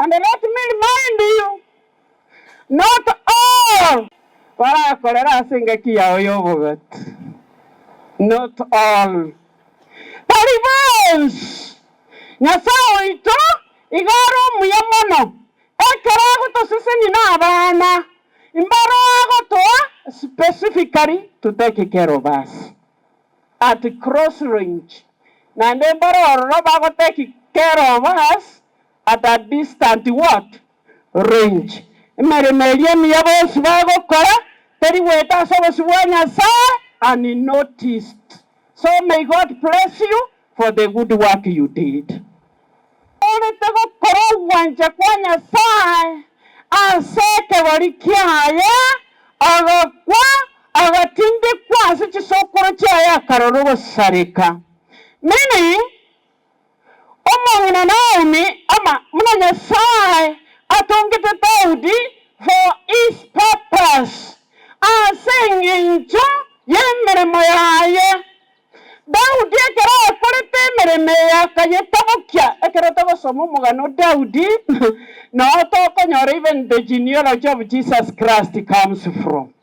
And let me remind you, not all barakorere ase engaki yao y'obogati, not all, tari bonsi. Nyasae oito iga are omuya mono, ekero agotosesenia nabana, mbaro agotoa specifically to take care of us at close range, naende mbaro ororo bago take care of us at a distant what? Range. Emeremo eria emiya bonsi bagokora teri goeta ase obosio bwa Nyasae unnoticed. So may God bless you for the good work you did. Orete gokora ogwancha kwa Nyasae ase ekegori kiaye, agakwa, agatindekwa ase chisokoro chiaye akarora ogosareka. Meaning, Omong'ina Naomi ama buna Nyasae atongete Daudi for his purpose, ase engencho y'emeremo yaye. Daudi ekero akorete emeremo eye akayetabokia. Ekero togosoma omogano o Daudi, noo tokonyora even the genealogy of Jesus Christ comes from.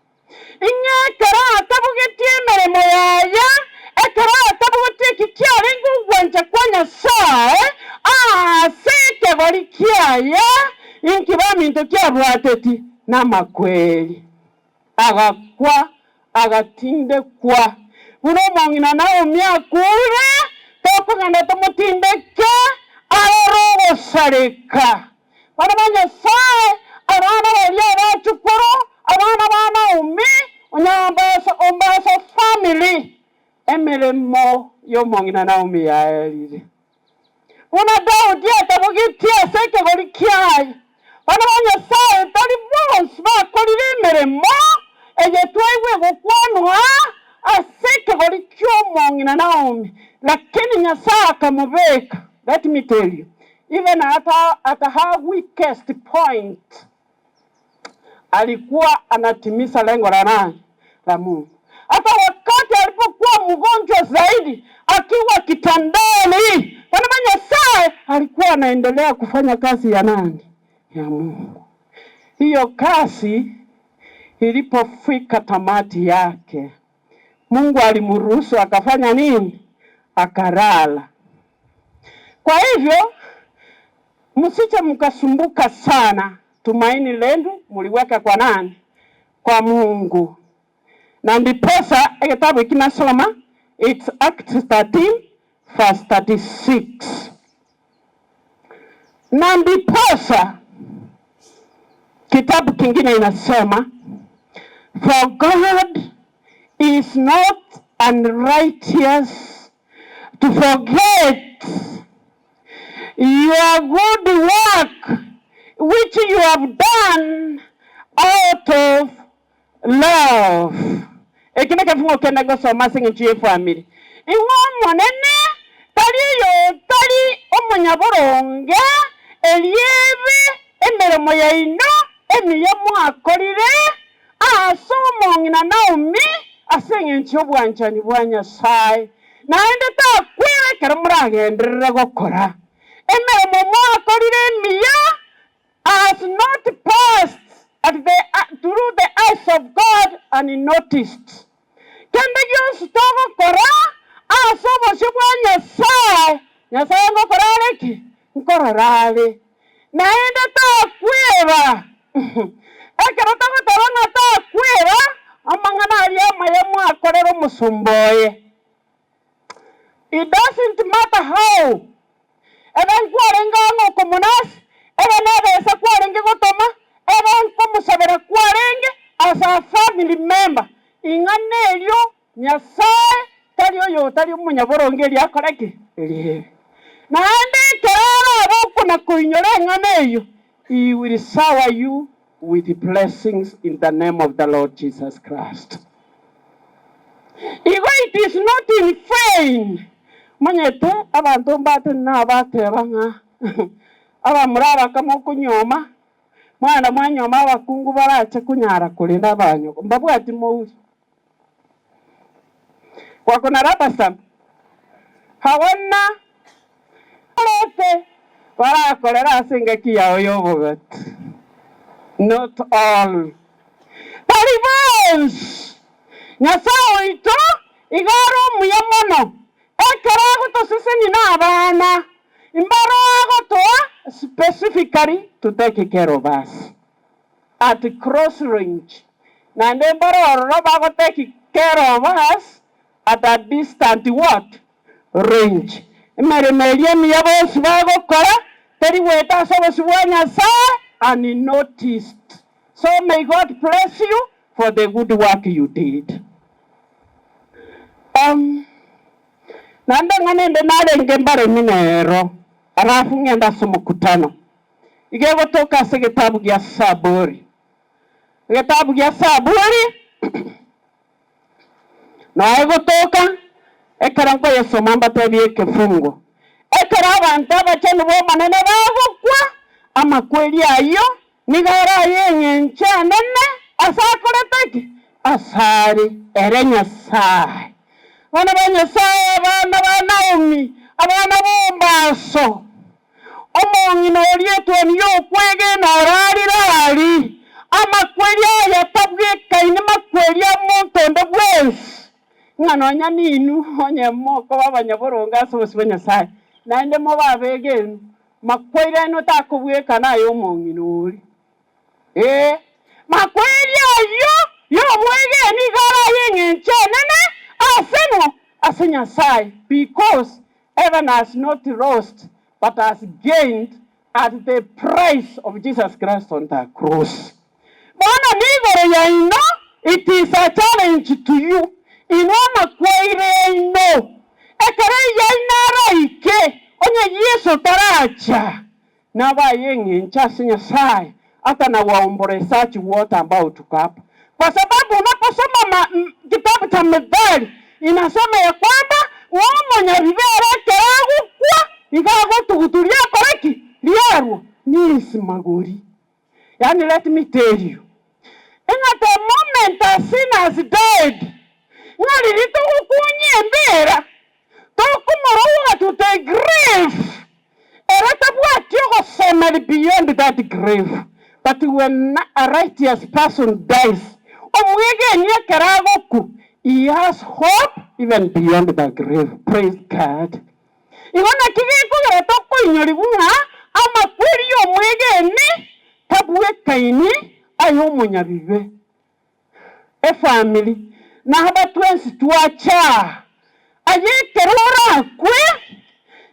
Ing'e ekero atabogetie emeremo yaye, ekero atabogetie eki kiarenge ogwancha kwa Nyasae ase ekegori kiaye, inki baminto kiabwateti? Namakweri. Agakwa, agatindekwa. Buna omong'ina Naomi akuure, tokogenda tomotindeke arore ogosareka. Bana ba Nyasae, abana baria abachukuru, abana ba Naomi, onyambaso ombaso family, emeremo y'omong'ina Naomi yaerire. Buna Daudi atabogetie ase ekegori kiaye, bana ba Nyasae tari bonsi bakorire emeremo eye twaigwa egokwanwa ase ekegori ki'omong'ina Naomi, lakini Nyasae akamobeka, let me tell you, Even at at her weakest point alikuwa anatimiza lengo la nani? La Mungu. Hata wakati alipokuwa mgonjwa zaidi akiwa kitandani, Bwana Nyasaye alikuwa anaendelea kufanya kazi ya nani? Ya Mungu. Hiyo kazi ilipofika tamati yake, Mungu alimruhusu akafanya nini? Akalala. Kwa hivyo msije mkasumbuka sana, tumaini lenu muliweka kwa nani? Kwa Mungu. Na ndiposa ekitabu hiki nasoma it's Acts 13 verse 36. Na ndiposa kitabu kingine inasema for God is not unrighteous to forget your good work which you have done out of love. Eki nekefungo kende ngosoma ase eng'encho y'efamiri. Ing'o Omonene tari oyotari omonyaboronge, eriebe emeremo yaino emiya mwakorire ase omong'ina Naomi ase engencho y'obwanchani bwa Nyasae, naende takwera ekero moragenderere gokora emeremo mwakorire emiya, has not passed at the through the eyes of God unnoticed. Kende gionsi togokora ase obosio bwa Nyasae, Nyasae ngokora are ki? Nkorora are. Naende takweba. Ekero togoteba ng'a takweba, amang'ana aria amaya mwakorera omosomba oye. It doesn't matter how, ebe nkwarenge ang'e okomonasi, ebe nebesa kwarenge gotoma, ebe nkomosabera kwarenge as a family member, ing'ana erio Nyasae tari oyotari omonyaboronge erio akore ki? Erio ebe. Naende ekero arabe okona-koinyora eng'ana eyio, he will shower you with blessings in the name of the Lord Jesus Christ. Igo it is not in vain. Manyete abanto mbatenene nabateba ng'a abamura abaka mokonyuoma, mwagenda mwanyuoma abakungu barache konyara korenda abanyoko, mbabwati mouri. Wako na rubber stamp? Hawana. Orete. Barakorere ase engaki yao y'obogati. Not all. Tari bonsi. Nyasae oito iga are omuya mono, ekero agotosesenia nabana, mbaro agotoa specifically to take care of us at close range, naende mbaro ororo bago take care of us at a distant what? Range. Emeremo eria emiya bonsi bagokora teri goeta ase obosio bwa Nyasae unnoticed. So may God bless you for the good work you did. Um, naende ng'a nende narenge mbaremi nero, alafu ng'ende ase omokutano. Iga egotoka ase egetabu gia Saburi. Egetabu gia Saburi Noe gotoka, ekero nkoyesoma mbatebie ekefungo. Ekero abanto abachenu b'Omonene bagokwa, amakweri ayio nigo are ay'engencho enene ase akorete ki? Asare ere Nyasae. Abana ba Nyasae, abana ba Naomi, abana b'ombaso, Omong'ina oria etuoni y'okwegena orarire aria, amakweri aya tabwekaini makweri a monto onde bwensi, ng'a nonya ninwe onye mokoba abanyaboronge ase obosio bwa Nyasae, naende mobe abegenu, makweri aino takobwekana ay'omong'ina oria. Ee, makweri ayio y'obwegeni iga are ay'engencho enene ase ng'o? Ase Nyasae, because heaven has not lost but has gained at the price of Jesus Christ on the cross. Bono nigoro yaino, it is a challenge to you, inwe amakwaire aino, ekero yaino araike, onye Yeso taracha, Nabo aye eng'encho ase Nyasae atanawaombora such what about to come. Kwa sababu unaposoma ma, m, kitabu cha Methali inasema ya kwamba ng'a omonyabibe ere ekero agokwa iga agotugutu riakora ki? Riarwa nisimagori. Yaani let me tell you ng'a the moment a sinner has died ng'a riria togokunya embera Tokomorooga to the grave, ere tabwati ogosemeri beyond that grave. But when a righteous person dies, omwegeni ekero agokwa, he has hope even beyond the grave. Praise God. Igo naki gekogera tokoinyorigwa ng'a amakweri y'omwegeni tabwekaini ay'omonyabibe. Efamiri, na aba twensi twacha. Aye ekero orakwe,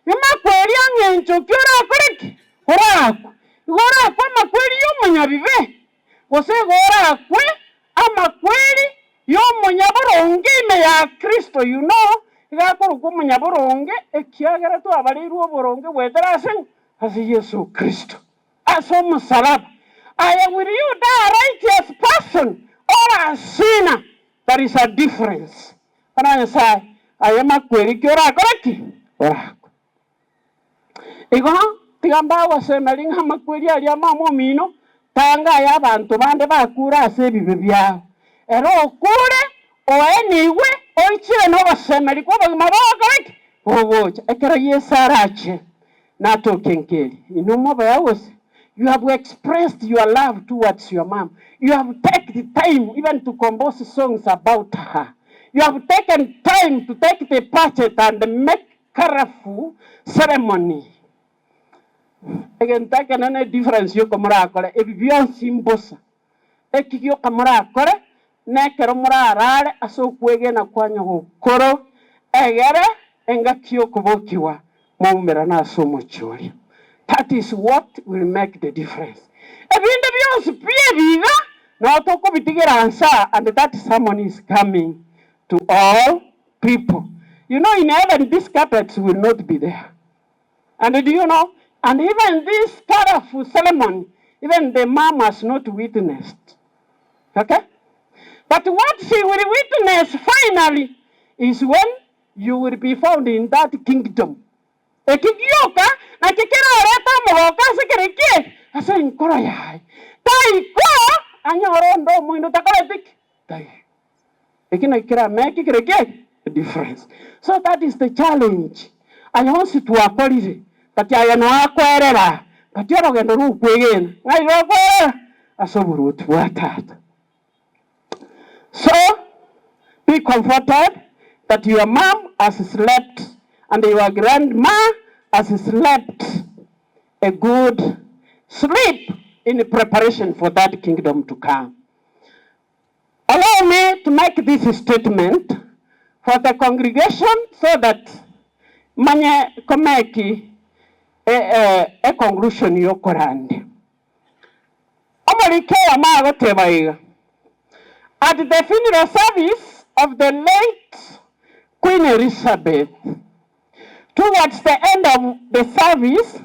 namakweri ang'encho ki orakore ki? Orakwe. Igo orakwe amakweri y'omonyabibe, gose igo orakwe amakweri y'omonyaboronge ime ya Kristo. You know, iga akorokwa omonyaboronge ekiagera twabareirwe oboronge goetera ase ng'o? Ase Yeso Kristo. Ase omosalaba. Aye will you die a righteous person or a sinner? There is a difference. Bana ba Nyasae, aye makweri ki orakore ki? Orakwe. Igo tiga mbagosemerie ng'a amakweri aria amamo omino, tanga aye abanto bande bakure ase ebibe biabo. Ere okure, oenigwe, oichire nogosemeria kw'obogima bogokora ki? Bogocha. Ekero Yeso arache, Natoke nkeri, inwe mobe gose you have expressed your love towards your mum, you have take the time even to compose songs about her, you have taken time to take the budget and make colourful ceremony. Egento ekenene edifference yoka morakore ebi bionsi mbosa, eki gioka morakore nekero morarare ase okwegena kwa nyogokoro, egere engaki y'okobokigwa moumerane ase omochie oria. That is what will make the difference. Ebinde bionsi pi ebi iga nao tokobitigera nsa and that sermon is coming to all people. You know in heaven these carpets will not be there. And do you know, and even this colorful ceremony, even the mom has not witnessed. Okay? But what she will witness finally is when you will be found in that kingdom. Eki gioka nakio kerarete omogoko ase kere ki? Ase enkoro yaye. Taikwa anyore onde omoino takoreti ki? Taiyo. Eki nakio kerameke kere ki? A difference. So that is the challenge. Aya onsi twakorire. Gati aye noe akwerera, gati orogendo rw'okwegena, ng'ai rokwerera? Ase oboruoti bwa Tata. So be comforted that your mum has slept and your grandma has slept a good sleep in preparation for that kingdom to come. Allow me to make this statement for the congregation so that manye komeki e conclusion y'okorandia. Omoriki oyomo agoteba iga, At the funeral service of the late Queen Elizabeth, towards the end of the service,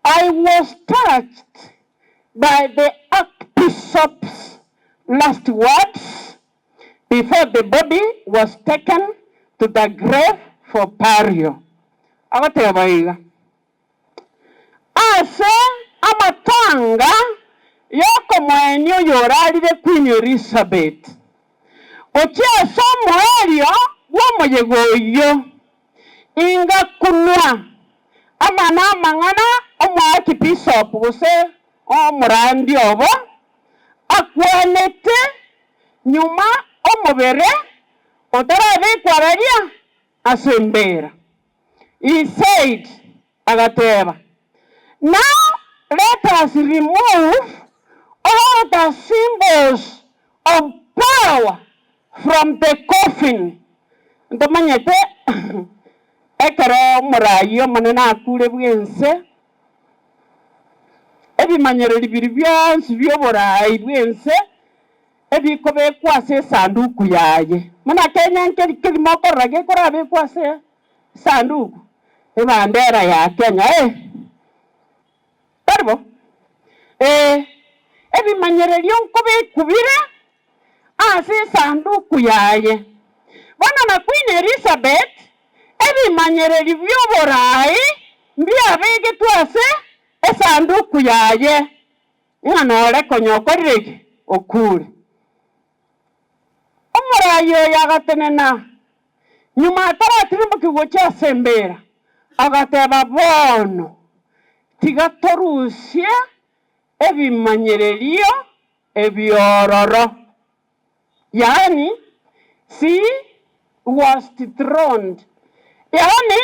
I was touched by the Archbishop's last words before the body was taken to the grave for burial. Agoteba iga, Ase amatanga y'okomoenia oyorarire Queen Elizabeth, gochia ase omoerio bw'omoyega oyio, ingakunwa amo namang'ana omoarchbishop gose omorandia obo akwanete nyuma omobere otarabekwa aria ase embeera. He said, agateba, Now let us remove all the symbols of power from the coffin. Ntomanyete ekero omoraai omonene akure bw'ense, ebimanyereri biria bionsi bi'oboraai bw'ense ebikobekwa ase esanduku yaye. Buna Kenya nkeri kegima okorora gekorabekwa ase esanduku, ebandera ya Kenya eh. Tari bo? Ee, ebimanyererio nkobekwa bire ase esanduku yaye. Bono na Queen Elizabeth, ebimanyererio bi'oboraai mbiabegetwe ase esanduku yaye. Ng'a nore konya okorire ki? Okuure. Omoraai oyo agatenena nyuma ataratirimbokia gochia ase embeera, agateba, Bono tiga torusie ebimanyererio ebiororo. Yaani, she was dethroned, yaani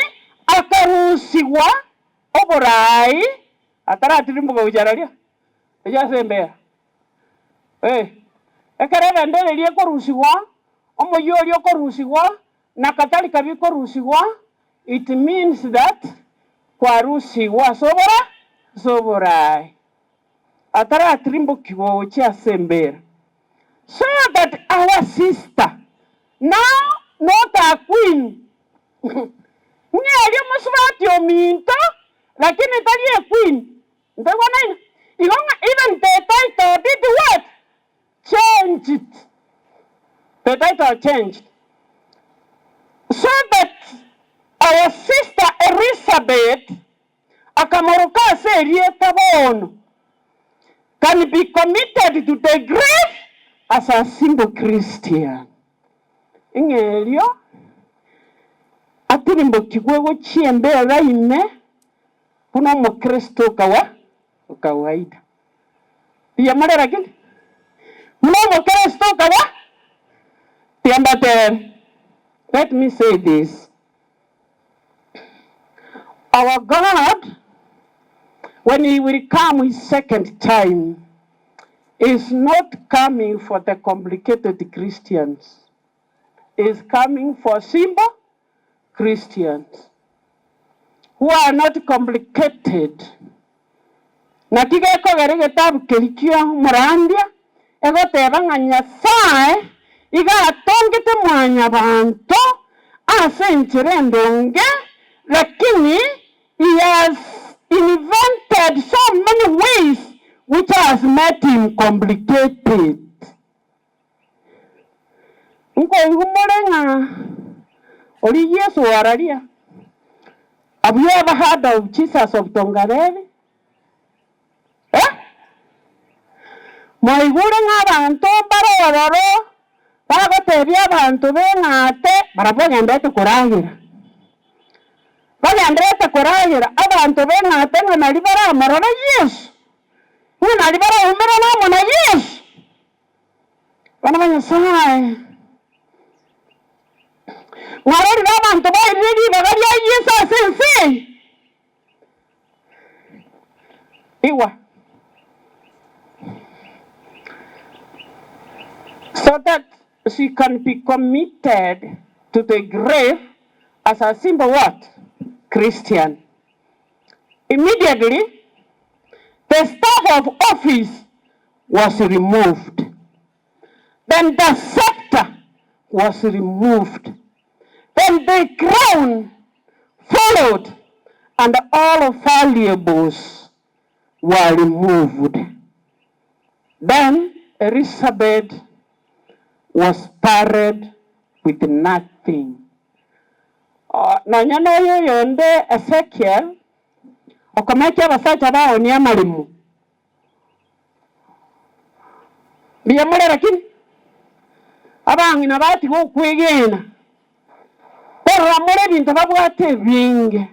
akarusigwa oboraai ataratirimboka gochia araria, gochia ase embeera. Eh, ekero ebendera eria ekorusigwa, omoyio oria okorusigwa, na kadhalika bikorusigwa, it means that kwarusigwe ase obora ase oboraai. Ataratirimbokiwa gochia ase embeera. So that our sister now not a queen ng'a erio mosubati ominto lakini tari e queen ntoigwanaine? Igo ng'a even the title did what? Changed. The title changed. So that our sister Elizabeth akamoroka ase erieta bono, can be committed to the grave as a simple Christian. Ng'a erio atirimbokigwe gochia embera ime buna omokristo okawa okawaida. Mbuya more lakini? Buna omokristo okawa? Tiga mbateebe, let me say this. Our God when he will come his second time is not coming for the complicated Christians, is coming for simple Christians who are not complicated. Naki gekogera egetabu keria ki'omorandia egoteba ng'a Nyasae iga atongete mwanyabanto ase enchera endonge, lakini he has invented so many ways which has made him complicated. Nkoigwa more ng'a oria Yeso oararia, Have you ever heard of Jesus of Tongareri? Eh? Mwaigure ng'a abanto mbare ororo bagotebia abanto beng'ate barabwo bagenderete koragera. Bagendererete koragera, abanto beng'ate ng'a nario baramorore Yeso, ng'a nario baraumerane amo na Yeso. Abana ba Nyasae, mwarorire abanto bairire ribaga ria Yeso ase ense eye? Igwa. So that she can be committed to the grave as a simple what? Christian. Immediately the staff of office was removed. Then the scepter was removed. Then the crown followed and all valuables were removed. Then Elizabeth was buried with nothing. Nonya noyo oyonde Ezekiel okomekia abasacha baonie amaremo. Mbuya more lakini abang'ina batiga okwegena korora more ebinto babwate ebinge.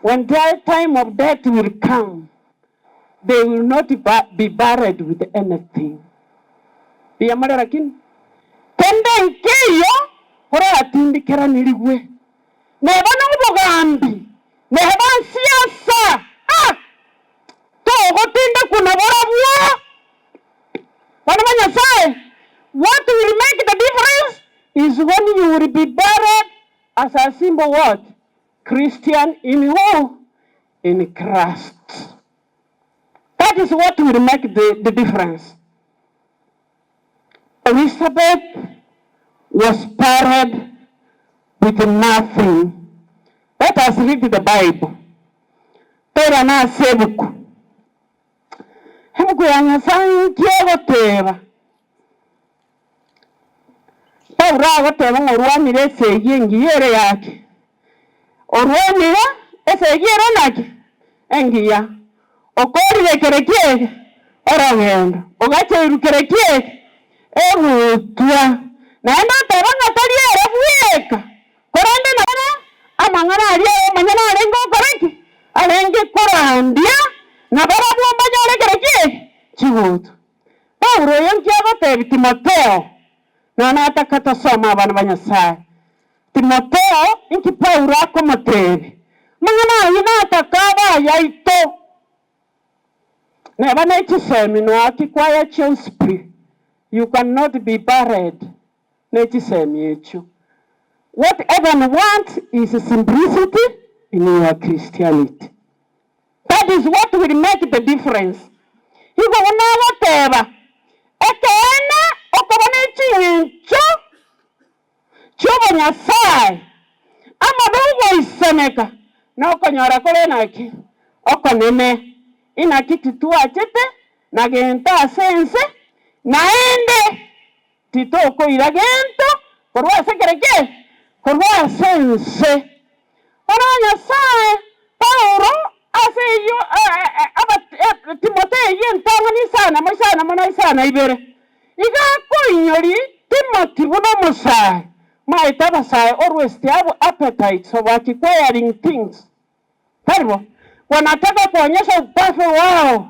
When their time of death will come, they will not be buried with anything. Mbuya more lakini kende nkeiyo oratindikeraniligwe neba nobogambi neba nsiasa ah! Togotindekwa nabarabwo. Bana ba Nyasae, what will make the difference is when you will be buried as a simple what? Christian in who? In Christ. That is what will make the difference. Elizabeth was buried with nothing. Let us read the Bible. Toirane ase ebuku. Ebuku ya Nyasae inki egoteba? Paulo agoteba ng'a orwanire esegi engiya ere yake. Orwanire esegi ere naki? Engiya. Okorire kere kiege? Orogendo. Ogacheirwe kere kiege? Egutwa. Naende oteba ng'a tari ere bweka, Korende naro amang'ana aria omonyene arenge gokora ki? Arenge korandia, na barabwo mbanyore kere ki? Chigutwa. Paulo oyo nki agotebia Timotheo? Nonya nataka tosome abana ba Nyasae. Timotheo inki Paulo akomotebia? Amang'ana ayio nataka abe ayaito. Neba ne chisemi noaki kwaya chionsi you cannot be buried ne chisemi echio. What heaven wants is simplicity in your Christianity. That is what will make the difference. Igo buna agoteba, ekeene okoba ne ching'encho chi'obonyasae amo nogoisaneka nokonyora kore naki? Okonene. Inaki titwachete na gento ase ense, naende Titokoira gento korwa ase kera ki? Korwa ase ense. Bono Nyasae, Paulo ase eyio Timotheo eyio entang'ani isano amo isano amo na isano ibere, iga akoinyori Timothy buna omosae. Maete abasae always they have appetites of acquiring things. Tari bo? Wanataka kuonyesha ubabe wao.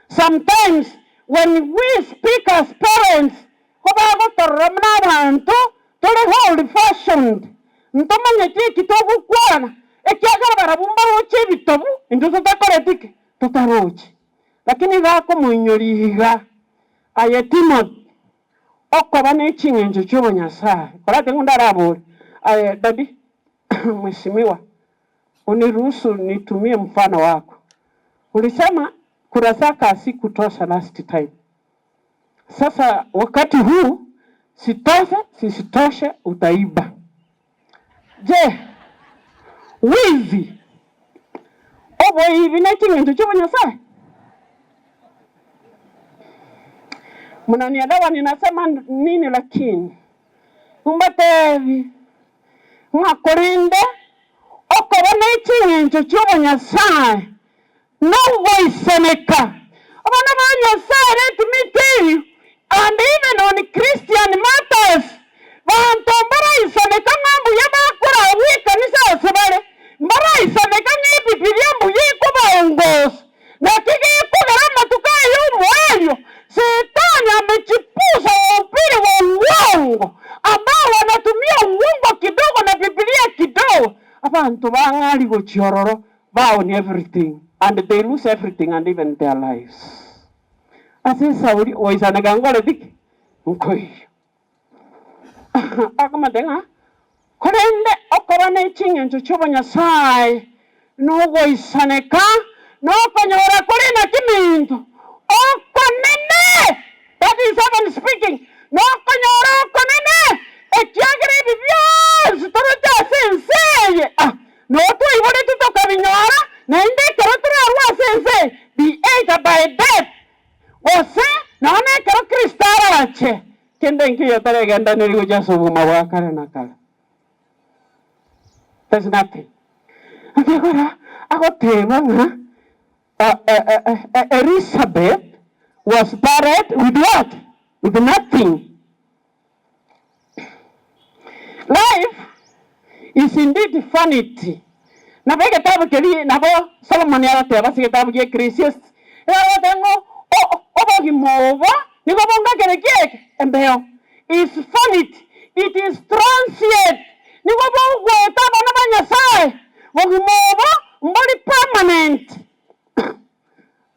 Sometimes when we speak as parents, kobagotorora buna abanto tore old fashioned, ntomanyeti eki togokwana, ekiagera barabwo mbaroche ebitobu intwe totakoreti ki? Totarochi. Lakini iga akomoinyoria iga, aye Timothy, okoba ne ching'encho chi'obonyasae, korate ng'o ndarabore, aye daddy, mheshimiwa, Uniruhusu nitumie mfano wako. Ulisema kura zako hazikutosha last time. Sasa wakati huu sitoshe sisitoshe utaiba. Je, wizi oboibi ne ching'encho chi'obonyasae? Mnanielewa ninasema nini lakini? Mbatebi ng'a korende okoba ne ching'encho chi'obonyasae nogoisaneka. Abana ba Nyasae, let me tell you, and even on Christian matters, banto mbaraisaneka ng'a mbuya bakora agwo ekanisa ase bare. Abanto bang'aria gochia ororo baonia everything and they lose everything and even their lives. Ase esauri goisaneka nkoreti ki? Nkoiyo. Akomate ng'a korende okoba ne ching'encho chi'obonyasae nogoisaneka nokonyora kore naki minto okonene, that is heaven speaking, nokonyora okonene, ekiagera ebi bionsi toroche ase ense eye, ah, noo twaiboretwe tokabinyora, naende ekero torarwe ase ense eye, be either by death, gose nonya nekero Kristo arache, kende nkeiyo toregendaneri gochia ase obogima bwa kare na kare. There's nothing. Ekiagera agoteba ng'a Elizabeth was buried with what? With nothing. Life is indeed vanity. Nabo egetabu keria nabo Solomon agoteba ase egetabu gia Ecclesiastes, igo agoteba ng'a obogima obo nigo bonga kere ki eke? Embeo. Is vanity, it is transient, nigo bogoeta abana ba Nyasae, bogima obo mbori permanent.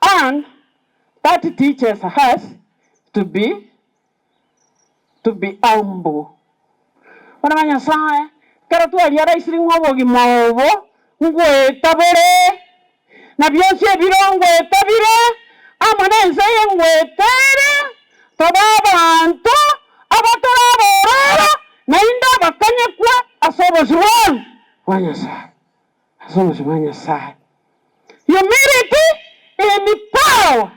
And that teaches us to be to be humble. Abana ba Nyasae, ekero twariaraisire ng'a obogima obo ngoeta bore, na bionsi ebiro ngoeta bire, amo nense eye ngoeta ere, tobe abanto abatore abororo, naende abakanyekwa ase obosio bwa Nyasae, ase obosio bwa Nyasae. Humility in power.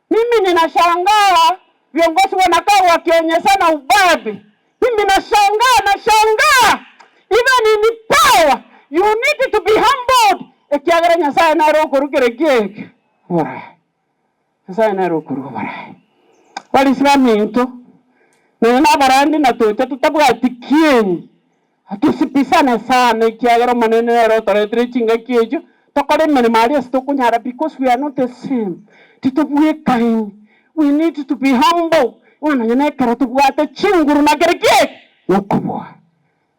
Mimi ninashangaa viongozi wanakaa wakionyeshana ubabe. Mimi nashangaa, nashangaa even in power you need to be humbled ekiagera Nyasaye nere okorwa kere kieke oboraai. Nyasaye nere okorwa oboraai. Barisia baminto nonya na abarandi na tocha totabwati kieni Tusibisane sana ekiagera Omonene nere otoretire chingaki echio tokore emeremo aria ase tokonyara because we are not the same titobwekaini we need to be humble ng'a nonya na ekero tobwate chinguru na kere kieke nokobua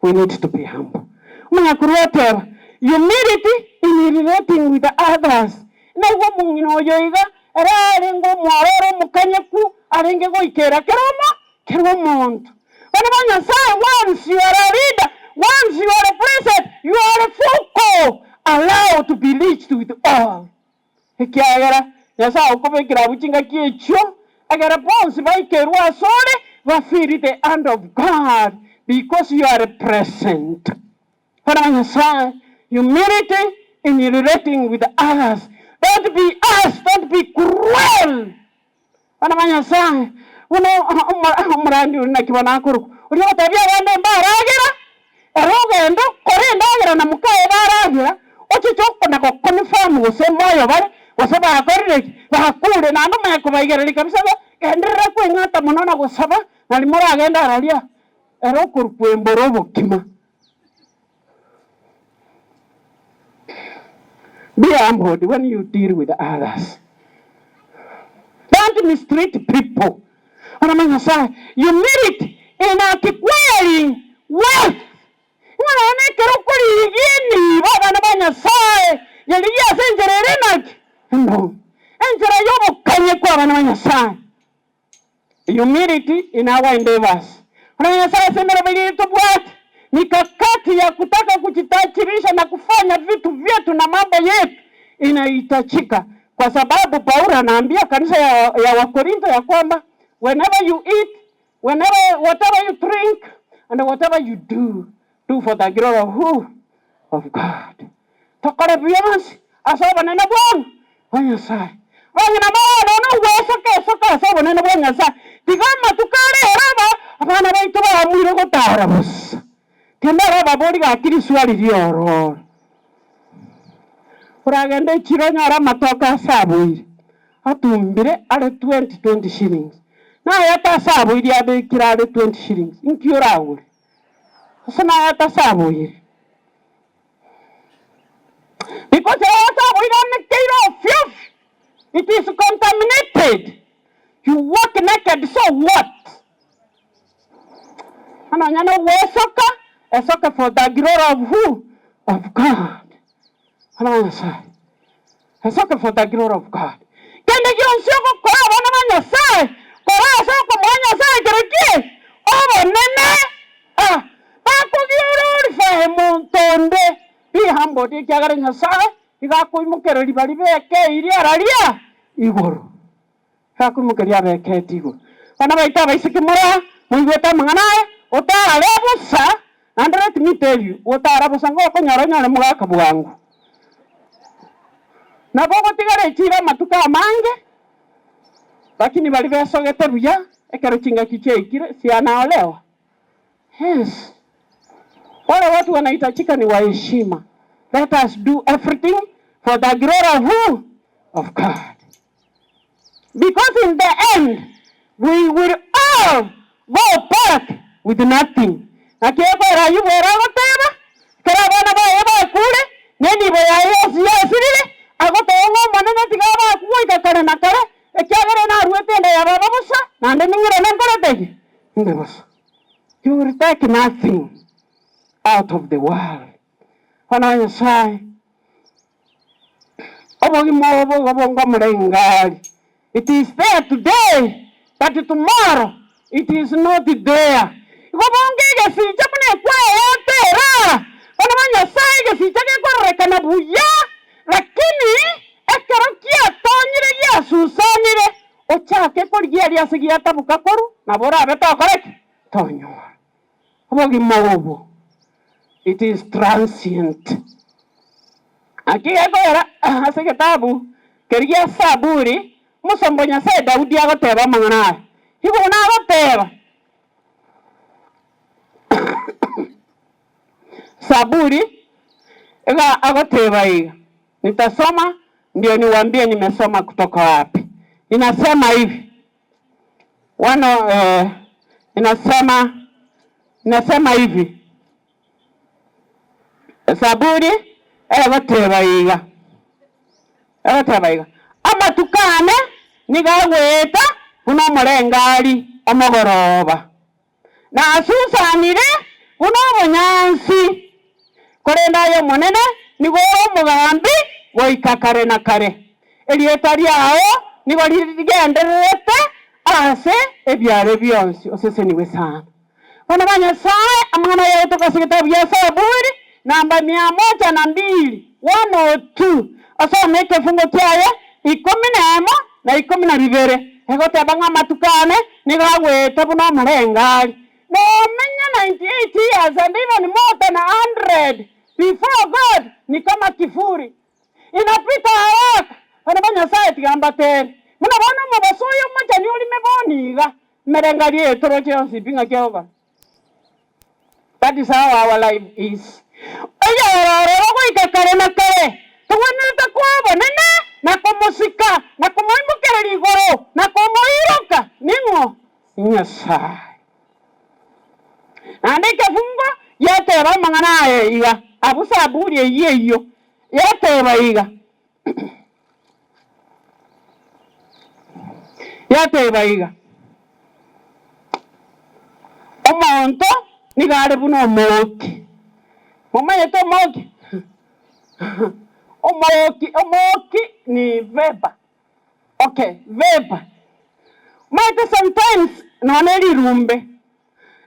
we need to be humble. Omonyakuru oteba humility in relating with others naigwe omong'ina oyo iga ere arenge omwororo omokanyeku arenge goikera kera omo kera omonto. Bana ba Nyasae, once you are a leader, once you are a president, you are a focal, allow to be reached with all. Ekiagera Nyasae okobekera abwo chingaki echio, ekero bonsi baikerwe asore, ba feel the hand of God because you are present. Bana ba Nyasae, humility in relating with others. Don't be harsh, don't be cruel. Bana ba Nyasae, buna omorandi oria naki bono akorokwa, oria ogotebia abande mbaragera, ere ogende okore endagera na mokaye baragera, ochiche okona goconfirm gose moyo bare, gose bakorire ki, bakure, naende omanye kobaigereria kabisa ng'a genderera kweng'ata mono na gosaba, nari moragende araria, ere okorokwa emboro obokima. Be humbled when you deal with others. Don't mistreat people. Orama Nyasaye, humility in acquiring wealth. Ng'a nonya na ekero okorigia enibo abana ba Nyasaye, yerigie ase enchera ere naki? Endonge. Enchera y'obokanyekwa abana ba Nyasaye. Humility in our endeavors. Buna Nyasaye ase emeroberi eye tobwate mikakati ya kutaka kujitajirisha na kufanya vitu vyetu na mambo yetu inahitajika, kwa sababu Paulo anaambia kanisa ya, ya Wakorintho ya kwamba whenever you eat, whenever whatever you drink and whatever you do, do for the glory of who? Of God. Tokore bionsi ase obonene bwao bwa Nyasae. Bang'ina bono nogwesoka esoka ase obonene bwa Nyasae. Tiga amatuko are ere aba abana baito baamuire gotaara bosa. Kende arababori gaki riswali riororo. Oragende echiro onyore amatoke asaboire, atumbire are twenty twenty shillings, na aya tasaboiri abekire are twenty shillings, inki oragore? Gose naya tasaboire? Because ase aboiranekeire ofio ofio, it is contaminated, you walk naked so what? Nonya nogwesoka, esoke for the glory of who? of God. Abana ba Nyasaye. It's okay for the glory of God. Kende gionsi ogokora abana ba Nyasaye, kora ase okomoa Nyasaye kere ki? Obonene. Ah, bakogiororify monto onde. Be humbled ekiagera Nyasaye iga akoimokereria baria bekeirie araria igoro. Gakoimokeria abeketi igoro. Abana baito abaiseke more aa, moigwete amang'ana aya, otare bosa, naende let me tell you, otara bosa ngokonyora onyore mogaka bwango. Nabo ogotigara echiro amatuko amange, lakini baria besogete buya, ekero chingaki chiaikire, sianaolewa. Yes, wale watu wanahitajika ni wa heshima. Let us do everything for the glory of who? Of God. Because in the end we will all go back with nothing. Naki ekwera Ayubu ere agoteba, ekero abana baye bakure, na enibo yaye yonsi yasirire, agoteba ng'a Omonene tiga abakwe goika kare na kare, ekiagera naruete enda ya baba bosa, naende ning'irane nkorete ki? Inde bosa. You will take nothing out of the world. Bono Nyasaye, obogima obo igo bonga omorengari. It is there today, but tomorrow it is not there. Igo bonga egesicha buna ekwaya yatera, bono ba Nyasaye egesicha gekororekana buya, lakini ekero kiatonyire giasusanire, Ochake korigia aria ase giataboka korwa, nabo orabe tokore ki? Tonyora. Obogima obo, it is transient. Naki gekoera ase egetabu keria gia Saburi, omosomba o Nyasae Daudi agoteba amang'ana aya. Igo buna agoteba, Saburi iga agoteba iga. Nitasoma ndio niwaambie nimesoma kutoka wapi. Inasema hivi wano, eh, inasema inasema hivi Zaburi egoteba iga egoteba iga, Amatuko ane nigo agoeta buna omorengari omogoroba. Nasusanire buna obonyansi, korende aye Omonene nigo ore omogambi goika kare na kare. Erieta riao nigo rigendererete ase ebiare bionsi. Osesenigwe sana. Bono ba Nyasae, amang'ana aya agotoka ase egetabu gia Zaburi namba mia moja na mbili, 102, osome ekefungo kiaye ikomi nemo na ikomi na bibere, egoteba ng'a amatuko ane nigo agwete buna omorengari. Nomenya 98 years and even more than 100 before God ni kama kivuli. Inapita haraka. Bana ba Nyasaye tiga mbateebe, buna bono omobaso oyo omochani orime bono iga, emerengari eye toroche yonsi pi ng'aki egokora. That is how our life is. Oyorororo goika kare na kare, togwenerete koa obonene, na komosika, na komoimokereria igoro, na komoiroka. Ning'o? Nyasae. Naende ekefungo giateba amang'ana aya iga, abwo Saburi eyio eyio yateba iga, Yateba iga, Omonto nigo are buna omooki. Momanyete omooki? Omooki, omooki ni vapor. Okay, vapor. Omanyete sometimes nonya ne rirumbe,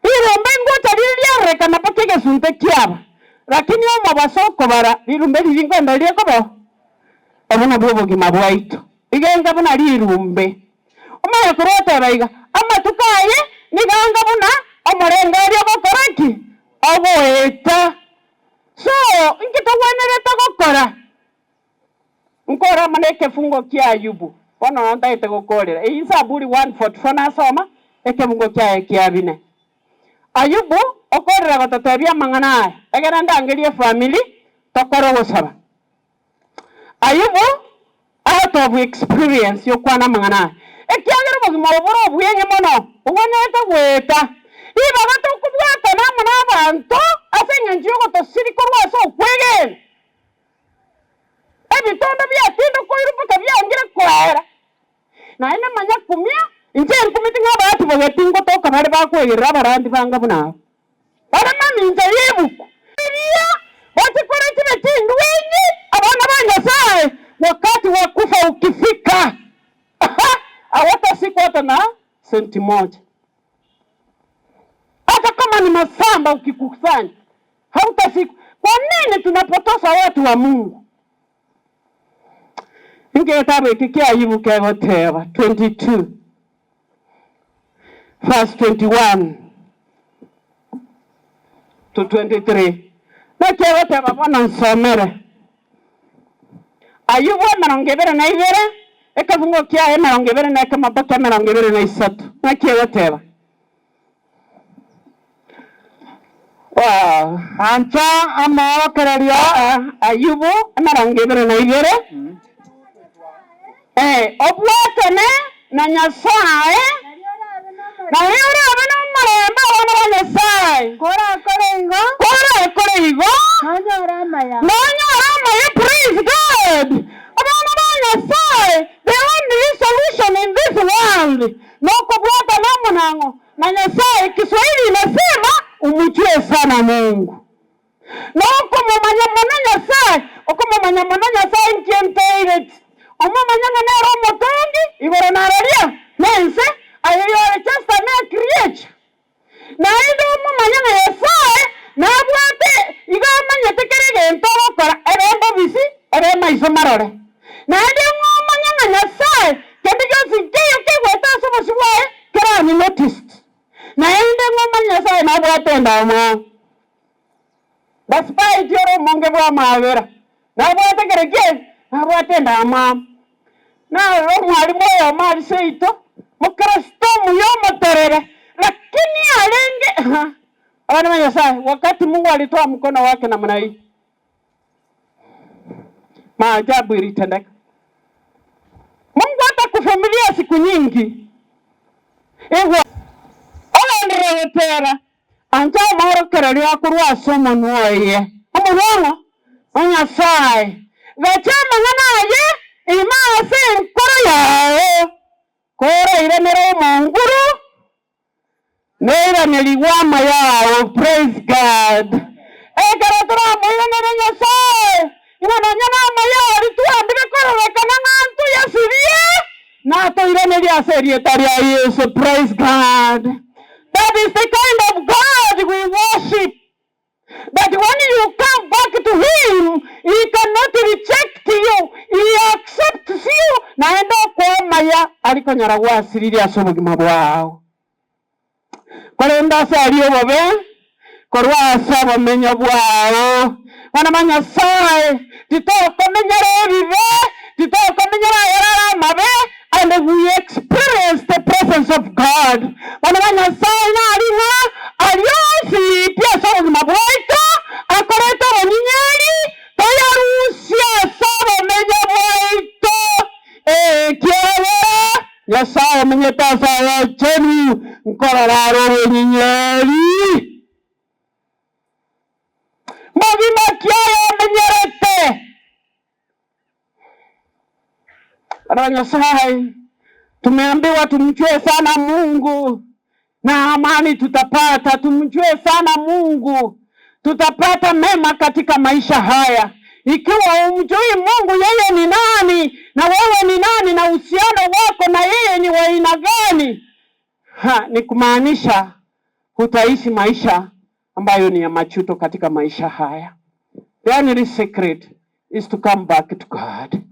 rirumbe ngocha rire riarorekana mpaka egesunte kiaba, lakini omobaso okobara rirumbe riria nkoenda riria koba Obo nabwo obogima bwaito, iga enga buna rirumbe. Omanye korwa oteba iga, Amatuko aye nigo anga buna omorengari ogokora ki? Ogoeta. So, inki togwenerete gokora? Nkore amo nekefungo kia Ayubu, bono nao ntagete gokoorera. Eyio Zaburi 144 nasoma, ekebungo kiaye kia bine. Ayubu okoorera gototebia amang'ana aya, egere ndangerie efamiri tokore ogosaba. Ayubu out of experience y'okwana amang'ana aya, ekiagera obogima obo bore obweng'e mono, bogwenerete goeta. Ribaga tokobwatana amo nabanto ase engencho y'ogotosiria korwa ase okwegena. Ebitondo biatindokoirwe mpaka biangire koera. Naende manya kumia, inche nkumeti ng'a abatibogeti ngotoka bare bakwegerera abarandi banga buna aba. Bare mamincha y'ebuku. Eria. Bachikore chibe chindwinyi abana ba Nyasae, wakati wa kufa ukifika, hawatasikwa hata na senti moja. Hata kama ni masamba ukikusanya hautasikwa. Kwa nini tunapotosa watu wa Mungu? Ingetabu eki kia Ayubu kegoteba 22 verse 21 to 23. Naki egoteba bono nsomere. Ayubu 22, ekebungo kiaye 21 mpaka 23. Naki egoteba? Wow. Ancha amaorokererio. Aa, Ayubu 22. Eh, obwatane na Nyasae, nario orabe nomorembe abana ba Nyasae. Korakore igo. Korakore igo. Nonyore amaya. Nonyore amaya, praise God. Abana ba Nyasae, the only solution in this world nokobwatana amo nang'o? Na Nyasae. Kiswahili inasema umjue sana Mungu. Nokomomanya mono Nyasae, okomomanya mono Nyasae inki enteireti? Omomanye ng'a nere omotongi igoro na roria na ense, aye you are just a mere creature. Naende omomanye ng'a Nyasae nabwate igo amanyete kera egento ogokora, ebe mbobisi, ebe maiso marore. Naende ng'a omanye ng'a Nyasae kende gionsi nkeiyo kegoeta ase obosio bwaye kere unnoticed. Naende ng'a omanye Nyasae nabwate endamwamu. Despite ore omonge bw'amaabera, nabwate kere ki? Nabwate endamwamu. Narora omwalimu oyomo aria seito, Mokristo omuya omoterere, lakini arenge abana ba Nyasaye, wakati Mungu alitoa mkono wake namna hii, maajabu ilitendeka. Mungu atakuvumilia siku nyingi. Igwa ogenderere gotera, Ancha amorokererio akorwa ase omonwa oye. Omonwa ong'o? O Nyasae. Gacha amang'ana aye ime ase enkoro yao, korairanere omonguru, Neiranerigwe amaya ao, praise God. Ekero toramoiranere Nyasae, ng'a nonya namaya aria twambire kororekana ng'a ntoyasirie, natoiranerie ase erieta ria Yeso, praise God. That is the kind of God we worship, that when you come back to him, he cannot reject you, he accepts you, naende okoa amaya aria konyora gwasiririe ase obogima bwao. Korende ase aria obobe korwa ase obomenyo bwao. Bana ba Nyasae, titokomenyera ebibe, titokomenyera ayare are amabe, and we experience the presence of God. Bana ba Nyasae nari ng'a aria onsi pi ase obogima bwaito akorete obonyinyeri, toyarusie ase obomenyo bwaito. Ekiagera Nyasae omenyete ase agachenu, nkorora are obonyinyeri. Mogima ki oyomenyerete? Bana ba Nyasae, tumeambiwa tumjue sana Mungu na amani tutapata. Tumjue sana Mungu, tutapata mema katika maisha haya. Ikiwa humjui Mungu yeye ni nani na wewe ni nani na uhusiano wako na yeye ni wa aina gani, ha, ni kumaanisha hutaishi maisha ambayo ni ya majuto katika maisha haya. The only secret is to come back to God.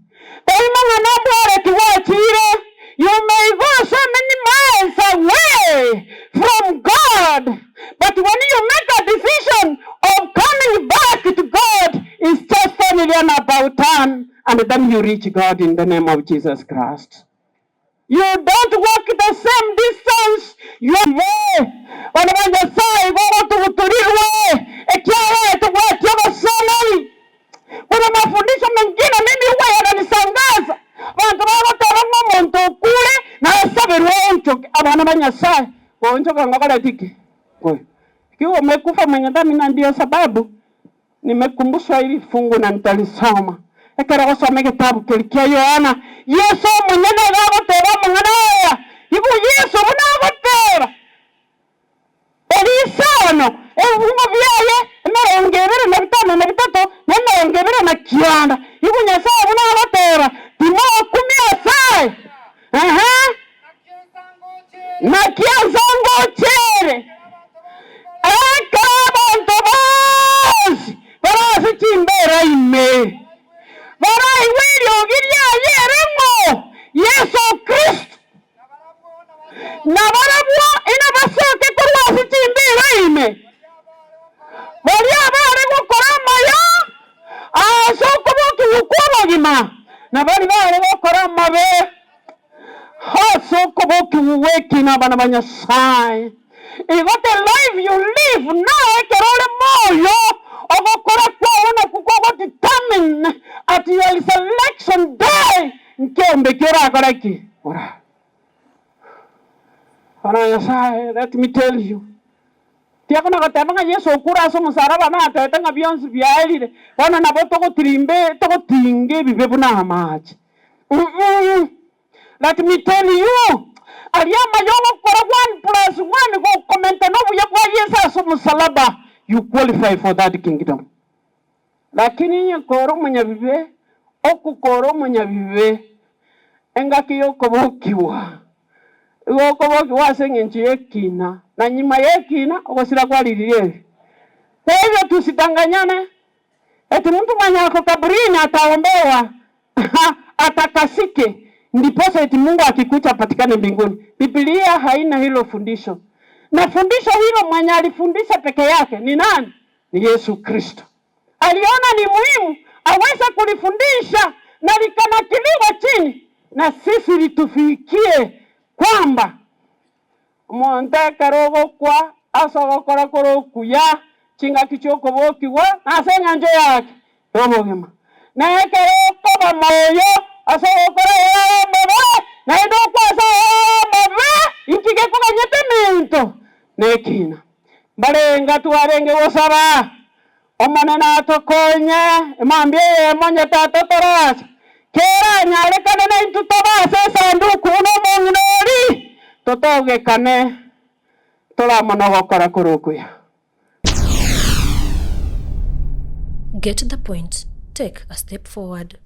Daima ng'a nobworeti gwachire, you may go so many miles away from God, but when you make a decision of coming back to God, it's just only an about turn, and then you reach God in the name of Jesus Christ. You don't walk the same distance. You Bono ba Nyasae igo ogotuguturirwe, ekiagera tobwati obosomeri. Kuna mafundisho mengine mimi huwa yananisangaza. Abanto bagoteba ng'a omonto okure nasaberwe aonchoke. Abana ba Nyasae, goonchoka ngokoreti ki? Ngoyo. Ikiwa umekufa mwenye dhambi na ndio sababu nimekumbushwa hili fungu na nitalisoma. Ekero ogosoma egetabu keria kia Yohana, Yeso omonyene iga agoteba amang'ana aya. Igo Yeso buna agoteba, Erisano, ebibungo biaye 25 na bitato. Na barabwo inabasoke korwa ase chimbeera ime, baria abare gokora amaya ase okobokigwa kw'obogima, na baria bare gokora amabe ase okobokigwa gw'ekina abana ba Nyasae. Igo the life you live now ekero ore moyo, ogokora kwao nakwo kogo determine at your resurrection day nkeombe ki orakore ki? Ora. Bono Nyasae, let me tell you, tiakona goteba ng'a Yeso okure ase omosaraba natebete ng'a bionsi biaerire, bono nabo togotirimbe togotinga ebibe buna amache. Uuh. Let me tell you, aria amaya ogokora one plus one gokomenta nobuya bwa Yeso ase omosalaba, you qualify for that kingdom. Lakini onye kore omonyabibe, okwo kore omonyabibe engaki y'okobokigwa, igo okobokigwa ase engencho y'ekina, na nyuma y'ekina ogosira kwa riria eri. Kwa hivyo tusidanganyane, eti mtu mwenye ako kaburini ataombewa atakasike ndiposa eti Mungu akikuja apatikane mbinguni. Biblia haina hilo fundisho, na fundisho hilo mwenye alifundisha peke yake ni nani? Ni Yesu Kristo. Aliona ni muhimu aweze kulifundisha na likanakiliwa chini na sisi litufikie kwamba omonto ekero ogokwa ase ogokora kore okuya chingaki chi'okobokigwa na ase eng'encho yake y'obogima, na ekero okoba moyo ase ogokora ayare amabe, naende okwa ase ayare amabe, inki gekoganyete eminto? Nekina. Mbarenge twarenge gosaba, Omonene atokonye, emambia eyemo onye tata toracha, keranyarekane naintwe tobe ase esanduku buna omong'ina oria, totogekane tore amo nogokora kore okuya. Get the point, take a step forward.